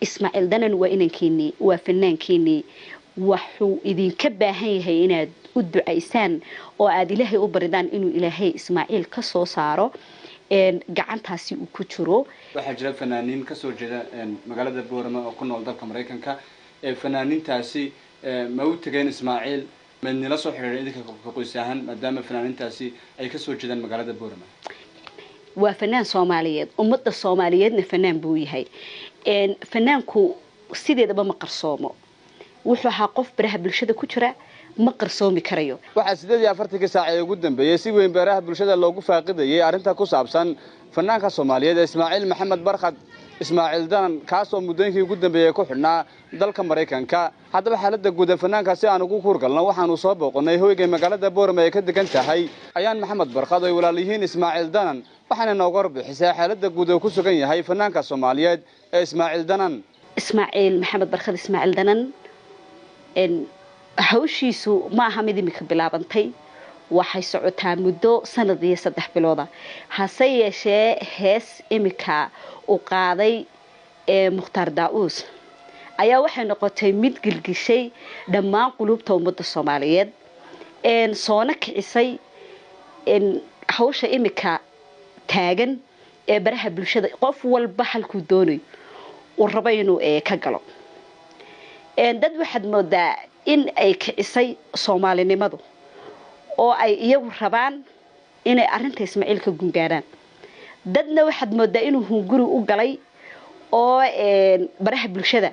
Ismaaciil Danan waa inankiinii, waa fanaankiinii. Wuxuu idinka baahan yahay inaad u ducaysaan oo aada Ilaahay u baridaan inuu Ilaahay Ismaaciil ka soo saaro gacantaasi uu ku jiro. Waxaa jira fanaaniin kasoo jeeda magaalada Boorama oo ku nool dalka Maraykanka. Fanaaniintaasi ma u tegeen Ismaaciil? Madnila soo xidhiidhay idinka ka qoys ahaan, maadaama fanaaniintaasi ay kasoo jeedaan magaalada Boorama? Waa fanaan Soomaaliyeed, ummadda Soomaaliyeedna fanaan buu yahay. Fanaanku sideedaba ma qarsoomo. Wuxuu ahaa qof baraha bulshada ku jira, ma qarsoomi karayo. Waxaa 48-kii saac ee ugu dambeeyey si weyn beeraha bulshada loogu faaqidayay arrinta ku saabsan fanaanka Soomaaliyeed ee Ismaaciil Maxamed Barkhad, Ismaaciil Danan, kaasoo muddooyinkii ugu dambeeyey ku xidhnaa dalka Maraykanka. Haddaba xaaladda guud ee fanaanka si aan ugu kuurgalno, waxaanu soo booqannay hoyga magaalada Boorama ay ka degan tahay Ayaan Maxamed Barkhad oo ay walaal yihiin Ismaaciil Danan, waxaana nooga warbixisay xaaladda guud oo ku sugan yahay fanaanka Soomaaliyeed ee Ismaaciil Danan. Ismaaciil Maxamed Barkhad, Ismaaciil Danan, hawshiisu ma aha mid imika bilaabantay. Waxay socotaa muddo sanad iyo 3 bilooda. Hase yeeshee hees imika uu qaaday Mukhtaar Daa-uus ayaa waxay noqotay mid gilgishay dhammaan quluubta ummadda Soomaaliyeed, soona kicisay hawsha imika taagan ee baraha bulshada. Qof walba halkuu doonayo uu rabo inuu ka galo. Dad waxaad moodaa in ay kicisay Soomaalinimadu oo ay iyagu rabaan inay arrinta Ismaaciil ka gungaaraan. Dadna waxaad moodaa inuu hunguri u galay oo baraha bulshada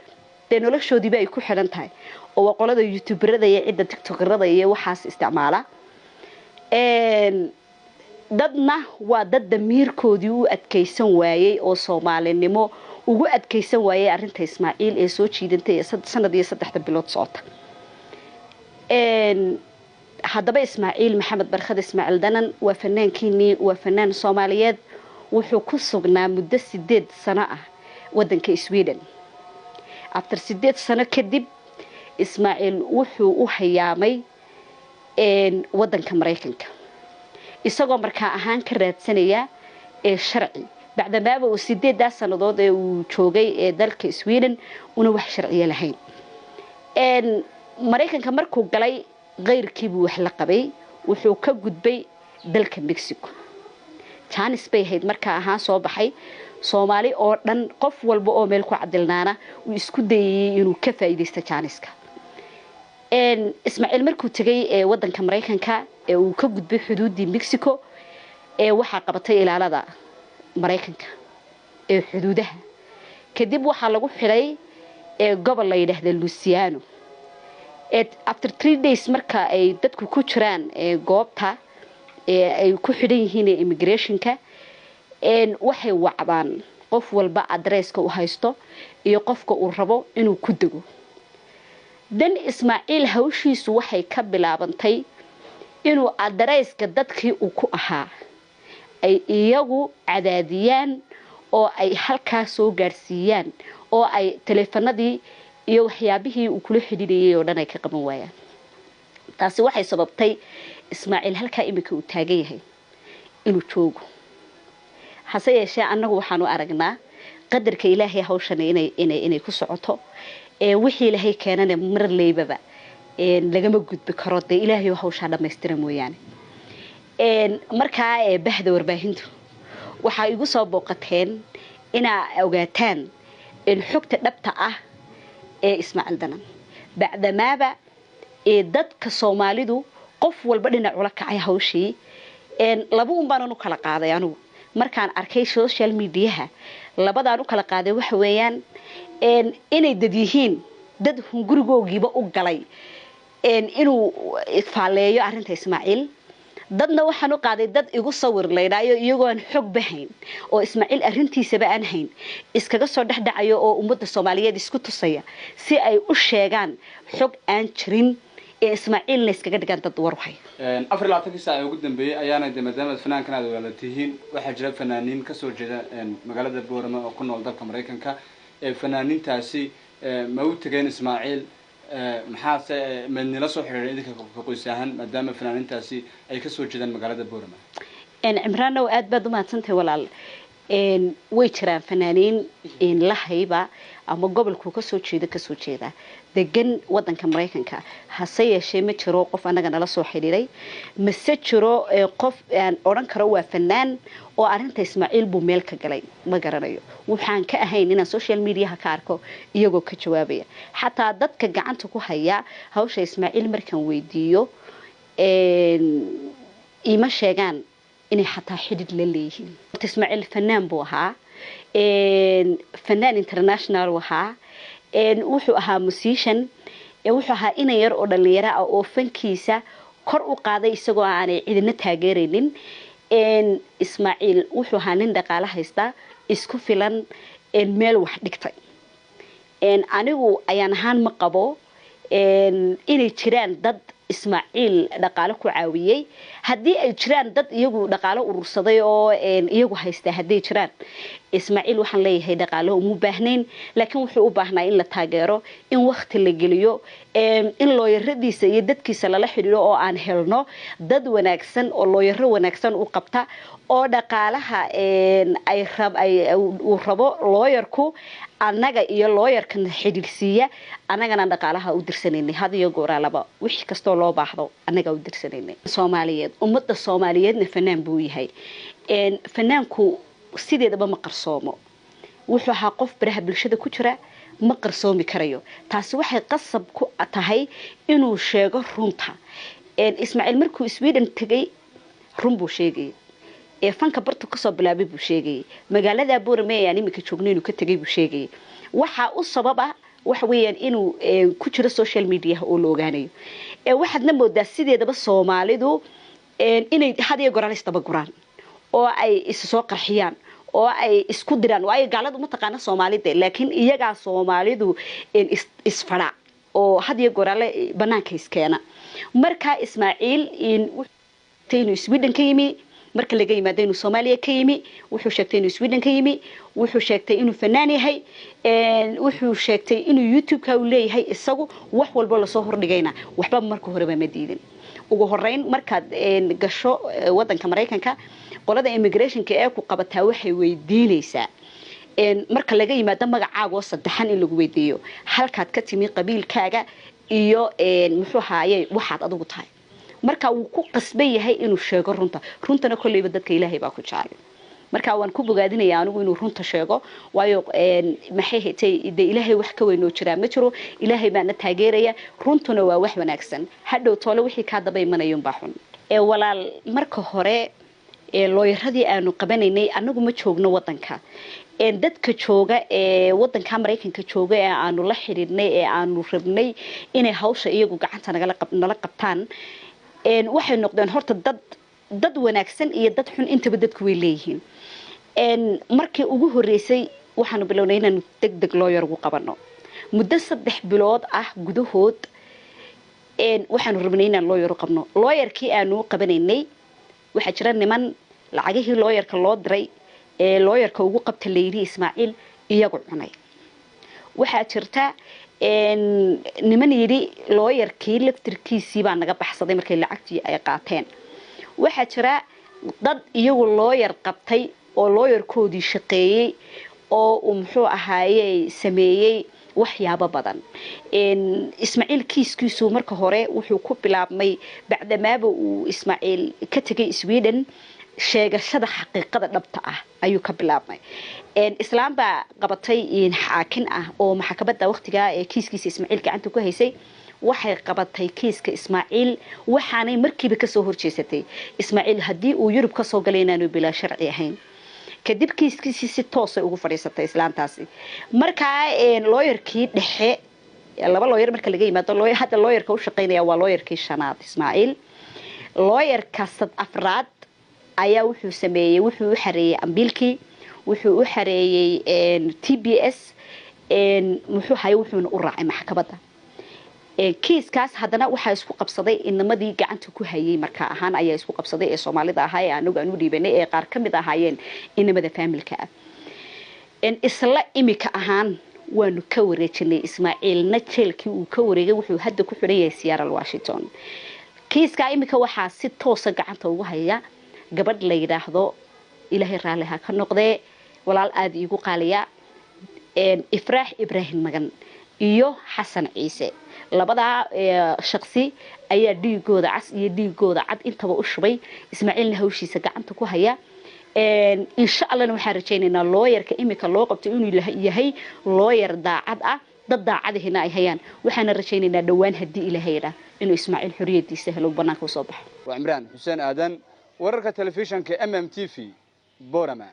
dee noloshoodiiba ay ku xidhan tahay, oo waa qolada YouTuberada iyo cidda TikTokerada iyo waxaas isticmaala. Dadna waa dad damiirkoodii u adkaysan waayey oo Soomaalinimo ugu adkaysan waayey arrinta Ismaaciil ee soo jiidantay ee sanad iyo 3-da bilood socota. Haddaba Ismaaciil Maxamed Barkhad, Ismaaciil Danan, waa fanaankiinii, waa fanaan Soomaaliyeed. Wuxuu ku sugnaa muddo 8 sano ah wadanka Sweden. After 8 sano kadib Ismaaciil wuxuu u hayaamay wadanka Maraykanka, isagoo markaa ahaan ka raadsanaya ee sharci, bacdamaaba uu 8-daa sannadood ee uu joogay ee dalka Sweden una wax sharciyo lahayn. Maraykanka markuu galay keyrkiibuu wax la qabay, wuxuu ka gudbay dalka Mexico. Chance bay ahayd markaa ahaan soo baxay. Soomaali oo dhan, qof walba oo meel ku cadilnaana uu isku dayayay inuu ka faa'iidaysto chance-ka. Ismaaciil markuu tegay ee wadanka Maraykanka ee uu ka gudbay xuduuddii Mexico ee waxaa qabatay ilaalada Maraykanka ee xuduudaha. Kadib waxaa lagu xidhay ee gobol la yidhaahda Louisiana. After 3 days marka ay dadku ku jiraan goobta ay ku xidhan yihiin ee immigrationka, waxay wacdaan qof walba adresska uu haysto iyo qofka uu rabo inuu ku dego. Dan Ismaaciil hawshiisu waxay ka bilaabantay inuu adareyska dadkii uu ku ahaa ay iyagu cadaadiyaan oo ay halkaa soo gaadhsiiyaan oo ay taleefanadii iyo waxyaabihii uu kula xidhiidhayay oo dhan ay ka qaban waayaan. Taasi waxay sababtay Ismaaciil halkaa iminka uu taagan yahay inuu joogo. Hase yeeshee annagu waxaanu aragnaa qadarka Ilaahay hawshani inay ku socoto ee wixii Ilaahay keenana mar leybaba lagama gudbi karo, dee Ilaahay hawshaa dhammaystira mooyaane. Markaa bahda warbaahintu waxaa igu soo booqateen inaa ogaataan xogta dhabta ah ee Ismaaciil Danan, bacdamaaba dadka Soomaalidu qof walba dhinac ula kacay hawshii. Laba un baanan u kala qaaday anigu markaan arkay social mediaha. Labadaan u kala qaaday waxa weeyaan inay dad yihiin dad hungurigoogiiba u galay inuu faalleeyo arrinta Ismaaciil. Dadna waxaan u qaaday dad igu sawir laydhaayo, iyagoo aan xog bahayn oo Ismaaciil arrintiisaba aan hayn, iskaga soo dhex dhacayo oo ummadda Soomaaliyeed isku tusaya si ay u sheegaan xog aan jirin ee Ismaaciilna iskaga dhigaan dad war u haya. 24-kii saac ee ugu dambeeyey ayaana de maadaama fanaankan aad walaala tihiin, waxaa jira fanaaniin kasoo jeeda magaalada Boorama oo ku nool dalka Maraykanka. Fanaaniintaasi ma u tegeen Ismaaciil? Maxaase madnila soo xidhiidhay idinka ka qoys ahaan, maadaama fanaaniintaasi ay kasoo jeedaan magaalada Boorama? Cimraanow, aad baad umahadsantahay walaal. Way jiraan fanaaniin lahayba ama gobolkuu kasoo jeedo kasoo jeeda degan wadanka Maraykanka, hase yeeshee ma jiro qof annaga nala soo xidhiiray, mase jiro qof aan odhan karo waa fanaan oo arrinta Ismaaciil buu meel ka galay. Ma garanayo, waxaan ka ahayn inaan social mediaha ka arko iyagoo ka jawaabaya. Xataa dadka gacanta ku haya hawsha Ismaaciil markaan weydiiyo iima sheegaan inay xataa xidhiidh la leeyihiin. Ismaaciil fanaan buu ahaa, fanaan international uu ahaa, wuxuu ahaa musician, wuxuu ahaa inan yar oo dhalinyaro ah oo fankiisa kor u qaaday isagoo aanay cidina taageeraynin. Ismaaciil wuxuu ahaa nin dhaqaale haysta, isku filan, meel wax dhigtay. Anigu ayaan ahaan ma qabo inay jiraan dad Ismaaciil dhaqaale ku caawiyey. Haddii ay jiraan dad iyagu dhaqaale urursaday oo iyagu haystaa, hadday jiraan, Ismaaciil waxaan leeyahay dhaqaale uma baahnayn, laakiin wuxuu u baahnaa in la taageero, in wakti la geliyo, in looyaradiisa iyo dadkiisa lala xidhiidho oo aan helno dad wanaagsan oo looyaro wanaagsan u qabta oo dhaqaalaha ay uu rabo looyarku annaga iyo looyarkan xidhiidhsiiya. Annagana dhaqaalaha u dirsanaynay had iyo gooraalaba, wixii kastoo loo baahdo annagaa u dirsanaynay. Soomaaliyeed, ummadda Soomaaliyeedna fanaan buu yahay. Fanaanku sideedaba ma qarsoomo. Wuxuu ahaa qof baraha bulshada ku jira, ma qarsoomi karayo. Taasi waxay qasab ku tahay inuu sheego runta. Ismaaciil markuu Sweden tegay run buu sheegayay, ee fanka bartu kasoo bilaabay buu sheegayay, magaalada Boorame ee aan iminka joogno inuu ka tegay buu sheegayay. Waxaa u sababa waxa weeyaan inuu ku jiro social mediaha oo la ogaanayo. Waxaadna moodaa sideedaba Soomaalidu inay had iyo goraal isdaba guraan oo ay isa soo qarxiyaan oo ay isku diraan, waayo gaaladu ma taqaana Soomaalida, laakiin iyagaa Soomaalidu isfadha oo had iyo goraale banaanka iskeena. Marka Ismaaciil inuu Sweden ka yimi, marka laga yimaado inuu Soomaaliya ka yimi, wuxuu sheegtay inuu Sweden ka yimi, wuxuu sheegtay inuu fanaan yahay, wuxuu sheegtay inuu YouTube-ka uu leeyahay isagu. Wax walbo lasoo hordhigayna waxba marka horeba ma diidin. Ugu horeyn markaad gasho wadanka Maraykanka, qolada immigrationka ee ku qabataa waxay weydiinaysaa, marka laga yimaado magacaagoo saddexan in lagu weydiiyo, halkaad ka timi, qabiilkaaga iyo muxuu ahaaye waxaad adigu tahay. Marka wuu ku qasban yahay inuu sheego runta. Runtana kolleyba dadka Ilaahay baa ku jecel. Marka waan ku bogaadinaya anigu inuu runta sheego, waayo maxay haytay de Ilaahay wax ka weyn oo jiraa ma jiro. Ilaahay baana taageeraya, runtuna waa wax wanaagsan. Hadhow toole wixii kaa daba imanayun baa xun. Walaal, marka hore looyaradii aanu qabanaynay, anagu ma joogno wadanka. Dadka jooga ee wadanka Maraykanka jooga ee aanu la xidhiidhnay ee aanu rabnay inay hawsha iyagu gacanta nala qabtaan waxay noqdeen horta dad wanaagsan iyo dad xun intaba dadku way leeyihiin. Markii ugu horreysay waxaanu bilownay inaanu deg deg looyar ugu qabano muddo 3 bilood ah gudahood. Waxaanu rabnay inaan looyar u qabno. Looyarkii aanu qabanaynay waxaa jira niman lacagihii looyarka loo diray ee looyarka ugu qabta layidhi Ismaaciil iyagu cunay. Waxaa jirta niman yidhi looyarkii laftirkiisii baa naga baxsaday markay lacagtii ay qaateen. Waxaa jira dad iyagu looyar qabtay oo looyarkoodii shaqeeyey oo uu muxuu ahaaye sameeyey waxyaabo badan. Ismaaciil kiiskiisu marka hore wuxuu ku bilaabmay bacdamaaba uu Ismaaciil ka tegay Sweden, sheegashada xaqiiqada dhabta ah ayuu ka bilaabmay. Islaam baa qabatay xaakin ah oo maxkamadda waqtigaa ee kiiskiisa Ismaaciil gacanta ku haysay. Waxay qabatay kiiska Ismaaciil, waxaanay markiiba kasoo horjeesatay Ismaaciil haddii uu Yurub kasoo galay inaanu bilaa sharci ahayn. Kadib kiiskiisii si toosay ugu fadhiisatay islaantaasi. Markaa looyarkii dhexe, laba looyar marka laga yimaado, hadda looyarka u shaqaynaya waa looyarkii shanaad Ismaaciil. Looyarka afraad ayaa wuxuu sameeyey, wuxuu u xareeyey appealkii, wuxuu u xareeyey TPS, muxuu haye, wuxuuna u raacay maxkamadda kiiskaas. Haddana waxaa isku qabsaday inamadii gacanta ku hayay markaa ahaan ayaa isku qabsaday ee Soomaalida ahaa ee anagu aan u dhiibanay ee qaar ka mid ahaayeen inamada faamilka ah. Isla imika ahaan waanu ka wareejinay Ismaaciilna jeelkii uu ka wareegay, wuxuu hadda ku xidhan yahay Seattle, Washington. Kiiskaa imika waxaa si toosa gacanta ugu haya gabadh la yidhaahdo, Ilaahay raalli ha ka noqdee. Walaal aada iigu qaaliya, Ifraax Ibraahim Magan iyo Xasan Ciise, labadaa shaqsi ayaa dhiigooda cas iyo dhiigooda cad intaba u shubay, Ismaaciilna hawshiisa gacanta ku haya. Insha Allahna waxaan rajaynaynaa looyarka imika loo qabtay inuu yahay looyar daacad ah, dad daacadihina ay hayaan. Waxaana rajaynaynaa dhowaan, haddii Ilaahay idhaa, inuu Ismaaciil xoriyadiisa helo, banaanka usoo baxo. Waa Cimraan Xuseen Aadan, wararka telefishanka MM TV, Borama.